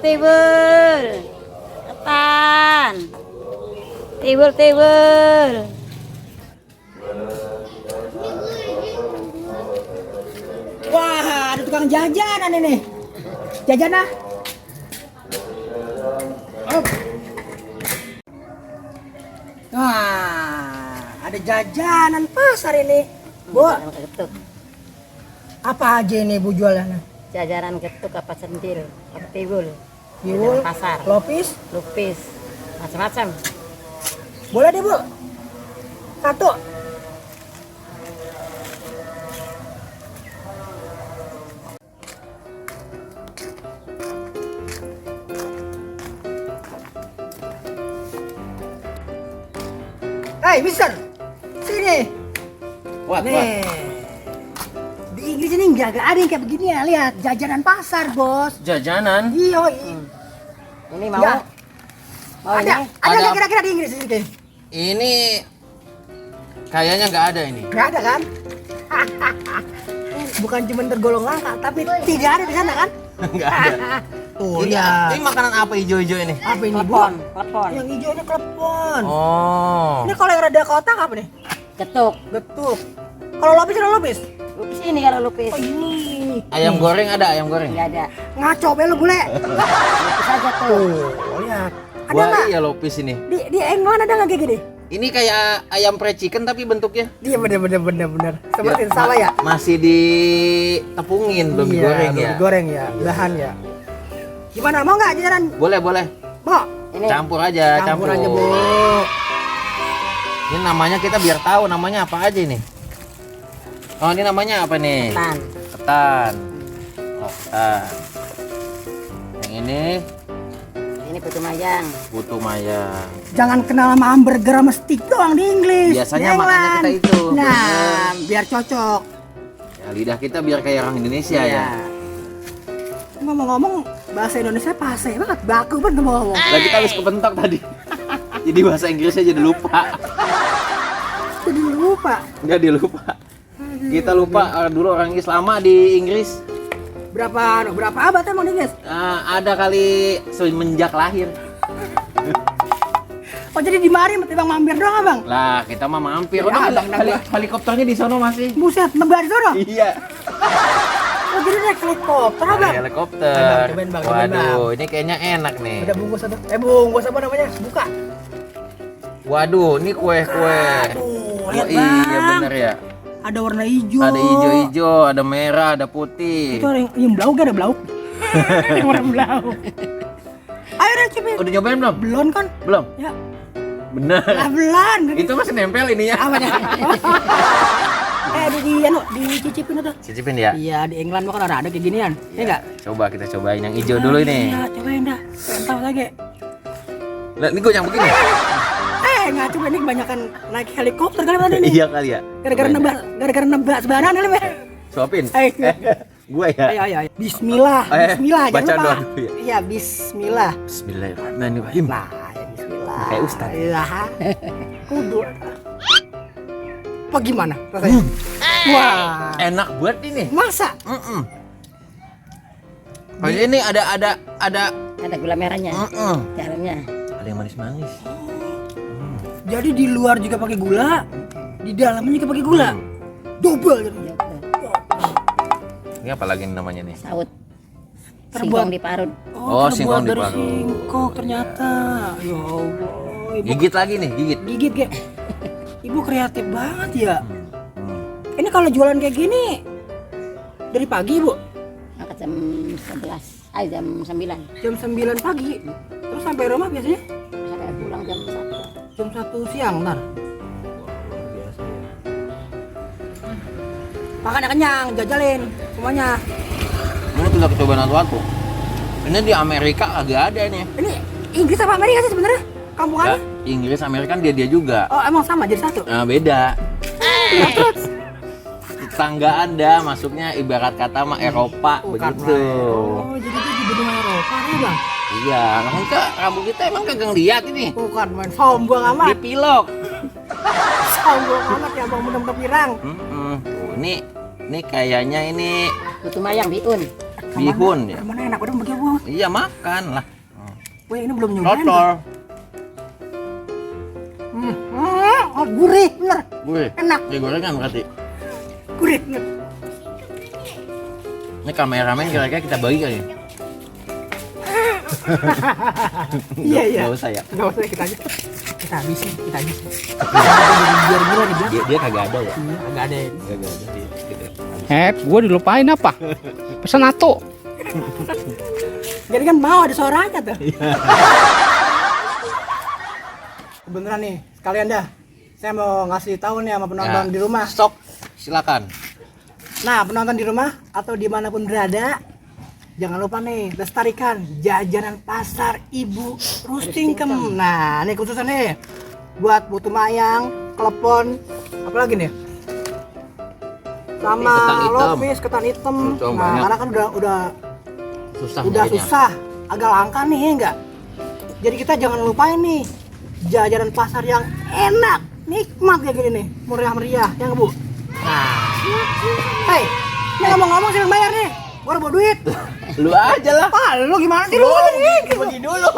Tibul. Ketan. Tibul. Wah, ada tukang jajanan ini. Jajan ah. Op. Wah, ada jajanan pasar ini. Bu, Getuk. apa aja ini Bu jualannya? Jajaran getuk apa centil, apa tibul. Tiwul, Jajanan pasar. lopis. Lupis. Macam-macam. Boleh deh Bu. Satu. Hai, Mister. Sini. What? Nih. Di Inggris ini nggak ada yang kayak begini ya. Lihat, jajanan pasar, Bos. Jajanan? Iya, Ini mau? Ya. Mau ada. ini? Ada nggak Ada. kira-kira di Inggris ini? Ini kayaknya nggak ada ini. Nggak ada kan? Bukan cuma tergolong langka, tapi tidak ada di sana kan? Nggak ada. Oh Ini, iya. ini makanan apa hijau-hijau ini? Apa ini, Bu? Klepon. Yang hijau ini klepon. Oh. Ini kalau yang rada kotak apa nih? Getuk. Getuk. Kalau lopis ada lopis? Lupis ini kalau lupis. Oh ini. Ayam goreng ada, ayam goreng. Nggak ada. Ngaco be lu bule. Lupis aja tuh. Oh lihat. Ada Wah, nggak? iya lopis ini. Di England ada nggak kayak gini? Ini kayak ayam fried chicken tapi bentuknya Iya bener. Seperti sama ya? masih ditepungin, belum Iya, digoreng belum ya. digoreng ya, belahan ya. Gimana mau nggak jajanan? Boleh. Mau? Ini Campur aja, Campur aja Bu. Ini namanya kita biar tahu namanya apa aja ini. Oh, ini namanya apa nih? ketan. Ketan. Oh, ketan. Yang ini Putu mayang. putu mayang. Jangan kenal sama hamburger sama stick doang di Inggris. Biasanya Di makannya England. kita itu. Nah, biar cocok. Ya, lidah kita biar kayak orang Indonesia Iya. ya. Ngomong-ngomong bahasa Indonesia pase banget, baku banget ngomong. Lah kita habis kepentok tadi. Jadi bahasa Inggrisnya jadi lupa. Jadi lupa. Enggak dilupa. Kita lupa dulu orang Inggris lama di Inggris. Berapa abad emang di Inggris? Ada kali semenjak lahir. Oh jadi di mari timbang mampir doang abang? Lah kita mah mampir. Ya, Udah, abang, helikopternya di sono masih. Buset, nebar di sono? Iya. Oh jadi naik helikopter abang? Helikopter. Cobain, Bang. Waduh, ini kayaknya enak nih. Udah bungkus apa? Bungkus apa namanya? Buka. Waduh, ini kue-kue. Aduh, Oh lihat iya bang. bener ya. Ada warna hijau. Ada hijau-hijau, ada merah, ada putih. Itu yang blau gak ada blau? Yang warna blau. Ayo deh cobain. Udah nyobain belum? Belum kan? Belum. Ya. Bener. Lah belum. Itu masih nempel ininya. Apanya? Dicicipin itu. Cicipin ya. Iya di England mah kan ada kayak ginian. Iya enggak? Coba kita cobain yang hijau dulu ini. Iya, cobain dah. Pengen tahu lagi. Lah, ini gue yang begini. Nggak coba ini kebanyakan naik helikopter kali tadi nih. Iya kali ya. Gara-gara nebak sebaran kali Be. Suapin. Ayo. Gue ya. Ayo. Bismillah. Bismillah baca jangan lupa. doa dulu ya. Iya, bismillah. Bismillahirrahmanirrahim. Nah, ya bismillah. Kayak ustaz. Iya. Kudu. Apa gimana rasanya? Wah. Enak buat ini. Masa? Oh, ini ada Ada gula merahnya. Dalamnya. ada yang manis-manis. Jadi di luar juga pakai gula, di dalamnya juga pakai gula. Double gitu. Ini apa lagi namanya nih? Saut. Terbuat- Singkong diparut. terbuat Oh, singkong dari diparut. singkong ternyata. Ya Allah. Ibu Gigit lagi nih, gigit. gigit kayak. Ibu kreatif banget ya. Ini kalau jualan kayak gini dari pagi, Bu. Maka jam 11. Jam 9. Jam 9 pagi. Terus sampai rumah biasanya Sampai pulang jam 1. jam 1 siang, ntar. Makannya kenyang, jajalin semuanya. Ini sudah kecoba satu. Ini di Amerika agak ada ini. Ini Inggris apa Amerika sih sebenarnya? Kampungannya? Ya, Inggris, Amerika kan dia juga. Oh, emang sama jadi satu. Nah, beda. Terus Tetangga Anda masuknya ibarat kata mah Eropa begitu. Oh, jadi itu di benua Eropa ya, Bang? Iya, namun rambut kita emang kagak lihat ini. Bukan main sombong amat. Dipilok. Sombong amat ya, Bang, mudah-mudahan pirang. Tuh, ini kayaknya ini Putu mayang biun. Bihun ya. Mana enak udah bagi gua. Iya makan lah. Wih, ini belum nyobain. Totol. Oh, gurih, bener. Wih, Enak. digorengan berarti. Gurih, bener. Ini kameramen kira-kira kita bagi kali. Iya, iya. Gak usah ya. Enggak usah kita aja. Kita habisin. Biar gila nih, biar. Dia kagak ada ya. Iya, agak ada ini. Kagak ada dia. Gitu. Gua dilupain apa? Pesan nato. Jadi kan mau ada suaranya tuh. Beneran nih, sekalian dah. Saya mau ngasih tahu nih sama penonton Nah, di rumah. Stok, silakan. Nah, penonton di rumah atau dimanapun berada, jangan lupa nih lestarikan jajanan pasar Ibu Rustingkem. Nah, ini khususnya nih buat putu mayang, klepon, apalagi nih? Sama Ketan hitam. lopis, ketan hitam. Betul, Nah, banyak. karena kan udah Susah udah nyarinya. susah, agak langka nih ya enggak? Jadi kita jangan lupain nih jajanan pasar yang enak, nikmat kayak gini nih, meriah-meriah, ya nggak Bu? Nah, hei, ini ngomong-ngomong siapa yang bayar nih? Gua udah bawa duit. Lu aja lah. Ah, lu gimana sih lu? Bagi dulu.